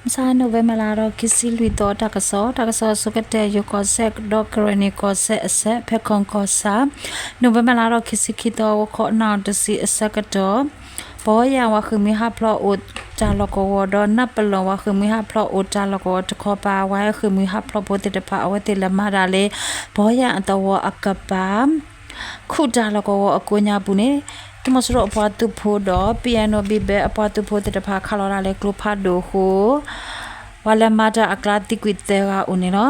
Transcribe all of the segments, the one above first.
မဆါ နိၣ်ဝ့ဘၢၣ်လါဒီး ခံဆံလွံၢ်သီ တၢ်ကစီၣ်, တၢ်ကစီၣ်အဆိကတၢၢ် ယိၤကီၢ်စဲၣ်ဒီးကရ့ၣ်နံၤကီၢ်စဲၣ်အဆၢ ဖဲခုၣ်ကီၢ်ဆၣ်, နိၣ်ဝ့ဘၢၣ်လါဒီး ခံဆံခံသီ ဂီၤခီနၣ်ရံၣ်တဆံအဆၢကတီၢ်, ပီယၣ်ဝဲဃ့ၢ်မှံဟးဖျိးအိၣ်တၢ်လီၢ်ကဝီၤဒီး နၢ်ပလီၢ်ဝဲဃ့ၢ်မှံဟးဖျိးအိၣ်တၢ်လီၢ်ကဝီၤတခီပၤ ဝဲဃ့ၢ်မှံဟးဖျိးဖိသ့ၣ်တဖၣ် အဝဲသ့ၣ်လဲၤမၤတၢ်လၢ ပီယၣ်အသဝီအကပၤ ခူၣ်တၢ်လီၢ်ကဝီၤအကိးညါပူၤန့ၣ် သုးမီၤစိရိၤအပှၤသုးဖိဒီး ပံၣ်အဲၣ်နီၣ်ဘံၣ်ဘဲအပှၤသုးဖိသ့ၣ်တဖၣ် ခးလီၤတၢ်လၢကျိဖးဒိၣ်အဃိ ပှၤလဲၤမၤတၢ်အကျါသံကွံာ်သၢဂၤအိၣ်န့ၣ်လီၤ.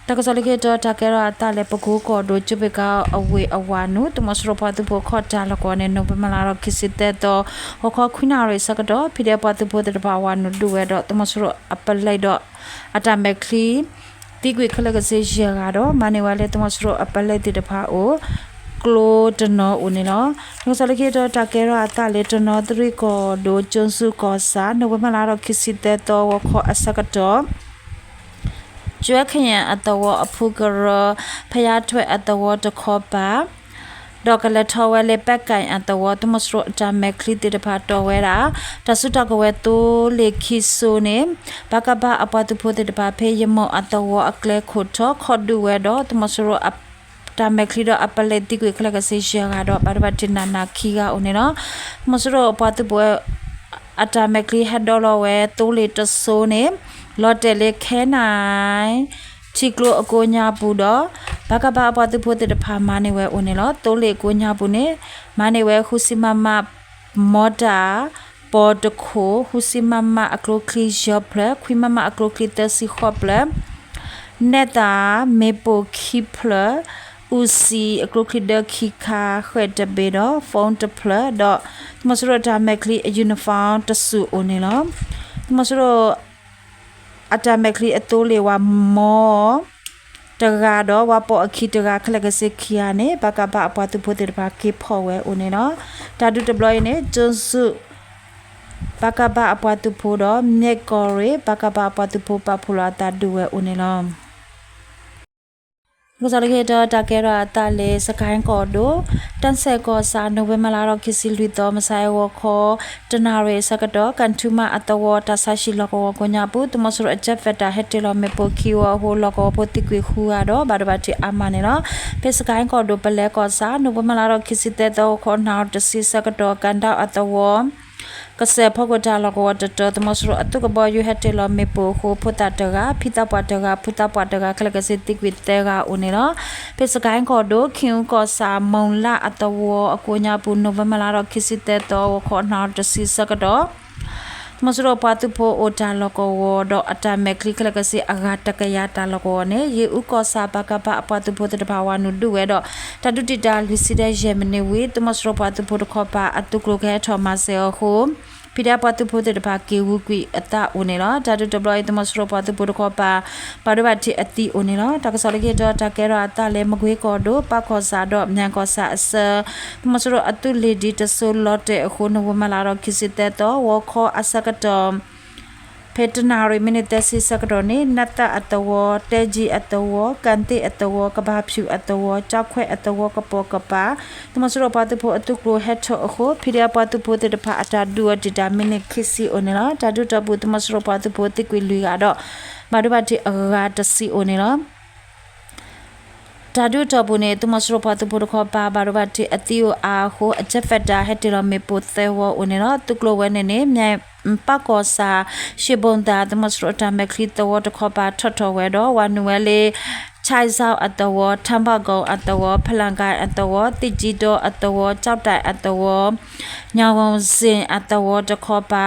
တၢ်ကစီၣ်လၢခံတီၤ တၢ်ကဲထီၣ်အသးလၢ ပကိကီၢ်ဒိၣ် ကၠိဘ့ၣ်ကါအဝ့ၢ်အဝၤနုာ် သုးမီၤစိရိၤပှၤသုးဖိခီၣ်တၢ်လီၢ်ကဝီၤန့ၣ် နိၣ်ဝ့ဘၢၣ်လါဒီး ခံဆံသၢသီ ဂီၤခီခွံနၣ်ရံၣ်အဆၢကတီၢ် ဖံးဒဲးပှၤသုးဖိသ့ၣ်တဖၣ် ဝၤနုာ်ဒုးဝဲဒီး သုးမီၤစိရိၤအပလဲၤဒီး အတၢ်မဲာ်ချံ သံကွံာ်ခဲလၢာ်ကဆ့ယဲၢ်ဂၤဒီး မၤန့ၢ်ဝဲလၢသုးမီၤစိရိၤအပလဲၤသ့ၣ်တဖၣ်အိၣ် ကျိတနီၤအိၣ်န့ၣ်လီၤ. တၢ်ကစီၣ်လၢခံတီၤ တၢ်ကဲထီၣ်အသးလၢ တနီသရံၣ်ကီၢ်ဒိၣ် ကၠိစူကီၢ်ဆၣ် နိၣ်ဝ့ဘၢၣ်လါဒီး ခံဆံသၢသီ ဂီၤခီအဆၢကတီၢ် ကၠွဲခယၣ်အသဝီအဖုကရၢ ဖယါထွဲအသဝီတခီပၤ ဒီးကလဲၤထီၣ်ဝဲလၢပဲၣ်ကၣ်အသဝီ သုးမီၤစိရိၤအတၢ်မဲာ်ချံသ့ၣ်တဖၣ်တီၢ်ဝဲဒၣ် တၢ်စုတၢ်ကဝဲၤသိလ့ၣ်ခံစိန့ၣ် ပကဖ အပှၤသုးဖိသ့ၣ်တဖၣ် ဖဲယမိၢ်အသဝီအကျဲခိၣ်ထီ ခီၣ်ဒုးဝဲဒီး သုးမီၤစိရိၤအတၢ်မဲာ်ချံဒီးအပလဲၤသံကွံာ်ခဲလၢာ်ကဆ့ယဲၢ်ဂၤဒီး ဘၣ်ဒိဘၣ်ထံးနးနးခံဂၤအိၣ်န့ၣ်လီၤ. သုးမီၤစိရိၤအပှၤသုးဖိ အတၢ်မဲာ်ချံဟဲဒီလီၤဝဲသိလ့ၣ်တစိန့ၣ် လီၤတဲာ်လၢ ခဲနၣ် ထံကျိအကိးညါပူၤဒီး ပကဖ အပှၤသုးဖိသ့ၣ်တဖၣ်မၤန့ၢ်ဝဲအိၣ်န့ၣ်လီၤ. သိလ့ၣ်အကိးညါပူၤန့ၣ် မၤန့ၢ်ဝဲ ဃုဆံ မမ မီတၢ် ပီတခိၣ်, ဃုဆံ မမ အကျိချံယဲၢ်ဖျၢၣ်, ခွံ မမ အကျိချံသၢဆံဃိးဖျၢၣ်, နဲၣ်သၣ် မ့ၣ်ပိၢ်ခံဖျၢၣ်, အူစံ အကျိချံဒၢခံခါ ဃဲၣ်တဘ့ၣ်ဒီး phone တဖျၢၣ်ဒီး သုးမီၤစိရိၤအတၢ်မဲာ်ချံအ uniform တစူၢ်အိၣ်န့ၣ်လီၤ. သုးမီၤစိရိၤ အတၢ်မဲာ်ချံအသိလ့ၣ်ဝၤမီ တဂၤဒီး ဝၤပိာ်အခံတဂၤ ခဲလၢာ်ကဆ့ခံဂၤန့ၣ် ပကဖ အပှၤသုးဖိသ့ၣ်တဖၣ်က့ၤဖီၣ်ဝဲအိၣ်န့ၣ်လီၤ. တၢ်ဒုးတဘျီအံၤန့ၣ် ကၠိစူ ပကဖ အပှၤသုးဖိဒီး မဲၢ်ကီၢ်ရ့ၣ် ပကဖ အပှၤသုးဖိ ပာ်ဖှိၣ်လီၤအသးဒုးဝဲအိၣ်န့ၣ်လီၤ. တၢ်ကစီၣ်လၢခံတီၤ တၢ်ကဲထီၣ်အသးလၢ စကဲၣ်ကီၢ်ဒိၣ် တၢ်စဲၣ်ကီၢ်ဆၣ် နိၣ်ဝ့ဘၢၣ်လါဒီး ခံဆံလွံၢ်သီ မုၢ်ဆါအဂီၤခီ တနၣ်ရံၣ်အဆၢကတီၢ် ကၣ်ထူမးအသဝီ တၢ်ဆါဟံၣ်လီၢ်ကဝီၤကိးညါပူၤ သုးမီၤစိရိၤအ jet fighter ဟဲတ့ၢ်လီၤမ့ၣ်ပိၢ်ခံဝီအဃိ လီၢ်ကဝီၤဖိသံကွံာ်ဃုဂၤဒီး ဘၣ်ဒိဘၣ်ထံးအါမးန့ၣ်လီၤ. ဖဲစကဲၣ်ကီၢ်ဒိၣ် ပလဲကီၢ်ဆၣ် နိၣ်ဝ့ဘၢၣ်လါဒီး ခံဆံသၢသီ ဂီၤခီနၣ်ရံၣ်တဆံအဆၢကတီၢ် ကၣ်ဒၣ်အသဝီ ကစဲၣ်ဖီခိၣ်တၢ်လီၢ်ကဝီၤတတီၤ သုးမီၤစိရိၤအသုးကဘီယူၤဟဲတ့ၢ်လီၤမ့ၣ်ပိၢ်အဃိ ဖိသၣ်တဂၤ ဖံသးပှၢ်တဂၤ ဖုသးပှၢ်တဂၤ ခဲလၢာ်ကဆ့သံကွံာ်သၢဂၤအိၣ်န့ၣ်လီၤ. ဖဲစကဲၣ်ကီၢ်ဒိၣ် ခ့ၣ်အူကီၢ်ဆၣ် မုၢ်လၢ်အသဝီအကိးညါပူၤ နိၣ်ဝ့ဘၢၣ်လါဒီး ခံဆံသၢသီ ဂီၤခီနၣ်ရံၣ်တဆံအဆၢကတီၢ် သုးမီၤစိရိၤပှၤသုးဖိအိၣ်တၢ်လီၢ်ကဝီၤဒီးအတၢ်မဲာ်ချံခဲလၢာ်ကဆ့အဂၤတကယၤတၢ်လီၢ်ကဝီၤန့ၣ် ယ့ၣ်အူကီၢ်ဆၣ် ပကဖ အပှၤသုးဖိသ့ၣ်တဖၣ် ဝၤနုာ်ဒုးဝဲဒီး တၢ်ဒုးတံာ်တာ်လွံၢ်ဆံဒီးယဲၢ်မံးနံးဝံၤ သုးမီၤစိရိၤပှၤသုးဖိတခီပၤအသုးကျိၤကဟဲထီၣ်မၤစၢၤအဃိ ဖံးဒဲးပှၤသုးဖိသ့ၣ်တဖၣ်က့ၤဂုာ်ကွံာ်အသးအိၣ်န့ၣ်လီၤ. တၢ်ဒုးတဘျီအံၤ သုးမီၤစိရိၤပှၤသုးဖိတခီပၤ ဘၣ်ဒိဘၣ်ထံးအသံအိၣ်န့ၣ်လီၤ. တၢ်ကစီၣ်လၢခံတီၤ တၢ်ကဲထီၣ်အသးလၢ မကွ့ကီၢ်ဒိၣ် ပၣ်ကီၢ်ဆၣ်ဒီး မၠဲၣ်ကီၢ်ဆၣ်အဆၢ သုးမီၤစိရိၤအသုးလ့ၣ်ဒံတစိၤလီၤတဲာ်အဃိ နိၣ်ဝ့ဘၢၣ်လါဒီး ခံဆံသၢသီ ဂီၤခီအဆၢကတီၢ် ဖဲတနၣ်ရံၣ်မံးနံးသၢဆံအဆၢကတီၢ်န့ၣ် နၢ်သၣ်အသဝီ, တဲကၠံအသဝီ, ကၣ်သ့ၣ်အသဝီ, ကဘၣ်ဖၠူၣ်အသဝီ, ကၠီခွဲအသဝီ ကပိာ်ကပၤ သုးမီၤစိရိၤပှၤသုးဖိအသုးကျိၤဟဲထီၣ်အဃိ ဖံးဒဲးပှၤသုးဖိသ့ၣ်တဖၣ်အတၢ်ဒုးအီၤတံာ်တာ်မံးနံးခံဆံအိၣ်န့ၣ်လီၤ. တၢ်ဒုးတီၢ်ပူၤ သုးမီၤစိရိၤပှၤသုးဖိသံကွံာ်လွံၢ်ဂၤဒီး ဘၣ်ဒိဘၣ်ထံးအဂၤတဆံအိၣ်န့ၣ်လီၤ. တၢ်ဒုးတီၢ်ပူၤန့ၣ် သုးမီၤစိရိၤပှၤသုးဖိတခီပၤ ဘၣ်ဒိဘၣ်ထံးအသံအိၣ်အါအဃိ အ jet fighter ဟဲတ့ၢ်လီၤမ့ၣ်ပိၢ်သၢဝီအိၣ်န့ၣ်လီၤ. သုးကျိၤဝဲန့ၣ်န့ၣ် မ့ၢ်ပၣ်ကီၢ်ဆၣ် ရှ့ဘိၣ်သၣ် သုးမီၤစိရိၤအတၢ်မဲာ်ချံသဝီတခီပၤထီၣ်ထီၣ်ဝဲဒီး ဝၤနုာ်ဝဲလၢ ခၠဲးစၣ်အသဝီ, ထၣ်ဘၣ်ကီၣ်အသဝီ, ဖလၣ်ကၣ်အသဝီ, သံၣ်ကၠံဒီအသဝီ, ကၠီၣ်တဲၣ်အသဝီ, ညၣ်ဂီၤစ့ၣ်အသဝီတခီပၤ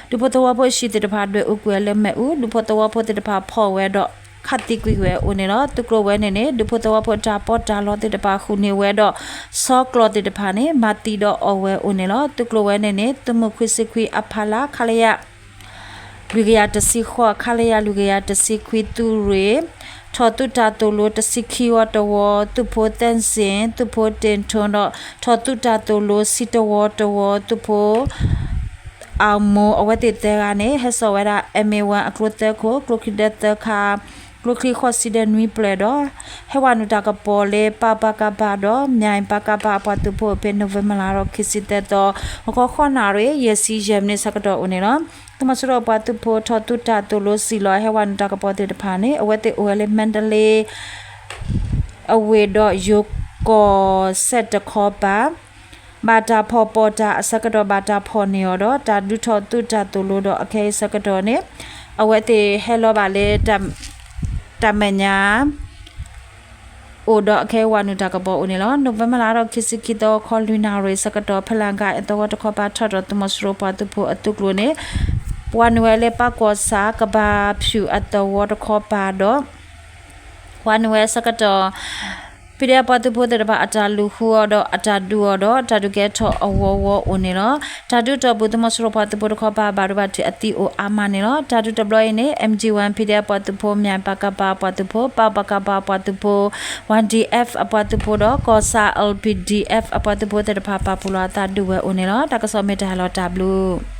ဒူဖိသဝီဖိအဟံၣ်သ့ၣ်တဖၣ် ဒွဲၣ်အူကွံာ်ဝဲလၢမ့ၣ်အူ, ဒူဖိသဝီဖိသ့ၣ်တဖၣ်ဖီၣ်ဝဲဒီး ခးသံကွံာ်ဝဲအိၣ်န့ၣ်လီၤ. သုးကျိၤဝဲန့ၣ်န့ၣ် ဒူဖိသဝီဖိတၢ်ပီးတၢ်လီသ့ၣ်တဖၣ်ဃုာ်န့ၢ်ဝဲဒီး ဆီကျီၢ်သ့ၣ်တဖၣ်န့ၣ် မၤသံဒီးအီၣ်ဝဲအိၣ်န့ၣ်လီၤ. သုးကျိၤဝဲန့ၣ်န့ၣ် သုးမုၢ်ခွံဆံခွံအဖီလာ် ခလရ လွံၢ်ကယၤတဆံဃိး, ခလရ လွံၢ်ကယၤတဆံခွံ သုးရ့ၣ် ထီၣ်သုးတၢ်သိၣ်လိတဆံခံဝီတဝီ, သုးဖိသၢစ့ၣ်, သုးဖိတ့ၣ်ထူဒီး ထီၣ်သုးတၢ်သိၣ်လိဆံတဝီတဝီ, သုးဖိ အၣ်မူ အဝဲသ့ၣ်သၢဂၤန့ၣ် ဟဲစိာ်ဝဲဒၣ် M A one အကျိသၢခိၣ်, ကျိချံဒၢသၢခါ, ကျိ ကျိချံဃိးဆံဒီးနွံဖျၢၣ်ဒီး ဟဲဝဲနုာ်တၢ်ကပီၤလၢ ပၢ်ပကပ ဒီး မၠဲၣ်ပကပ အပှၤသုးဖိအဖဲ နိၣ်ဝ့ဘၢၣ်လါဒီးခံဆံသၢသီ ဂီၤခီဃိးနၣ်ရံၣ် ယဲၢ်ဆံယဲၢ်မံးနံးဆၢကတီၢ်အိၣ်န့ၣ်လီၤ. သုးမီၤစိရိၤအပှၤသုးဖိထီၣ်သုးတၢ်သိၣ်လိစံၣ်လီၤ ဟဲဝဲနုာ်တၢ်ကပီၤသ့ၣ်တဖၣ်န့ၣ် အဝဲသ့ၣ်အိၣ်ဝဲလၢ မါဒလ့ အဝ့ၢ်ဒီးယိၤကီၢ်စဲၣ်တခီပၤ ဘၣ်တၢ်ဖီၣ်ပီၣ်တၢ်အဆၢကတီၢ် ဘၣ်တၢ်ဖီၣ်န့ၢ်အီၤဒီး တၢ်ဒုးထီၣ်သုးတၢ်သိၣ်လိဒီးအခဲအံၤဆၢကတီၢ်န့ၣ် အဝဲသ့ၣ်ဟဲလီၤဘၣ်လၢ တၢ်မဲာ်ညါ အိၣ်ဒီးအခဲအံၤဝဲနုာ်တၢ်ကပီၤအိၣ်န့ၣ်လီၤ. နိၣ်ဝ့ဘၢၣ်လါဒီးခံဆံခံသီ ခီလွံၢ်နၣ်ရံၣ်ဆၢကတီၢ် ဖဲလၢ်ကါအသဝီတခီပၤ ထီၣ်ဒီးသုးမီၤစိရိၤပှၤသုးဖိအသုးကျိၤန့ၣ် ပှၤနုာ်ဝဲလၢပၢ်ကီၢ်ဆၣ် ကဘၣ်ဖၠူၣ်အသဝီတခီပၤဒီး ပှၤနုာ်ဝဲဆၢကတီၢ် PDF ပှၤသုးဖိသ့ၣ်တဖၣ်အတၢ်လူၤဃုအီၤဒီးအတၢ်ဒုးအီၤဒီး တၢ်ဒုးကဲထီၣ်အဝီဝီအိၣ်န့ၣ်လီၤ. တၢ်ဒုးတီၢ်ပူၤ သုးမီၤစိရိၤပှၤသုးဖိတခီပၤ ဘၣ်ဒိဘၣ်ထံးအသံအိၣ်အါမးန့ၣ်လီၤ. တၢ်ဒုးတဘျီအံၤန့ၣ် M G one PDF ပှၤသုးဖိ မၠဲၣ်ပကပ အပှၤသုးဖိ ပၢ်ပကပ အပှၤသုးဖိ Y D F အပှၤသုးဖိဒီး ကီၢ်ဆၣ် L P D F အပှၤသုးဖိသ့ၣ်တဖၣ် ပာ်ဖှိၣ်လီၤအသးဒုးဝဲအိၣ်န့ၣ်လီၤ. တၢ်ကစီၣ်မ့ၢ်တၢ်ဟဲလီၤတၢ်ဘျုး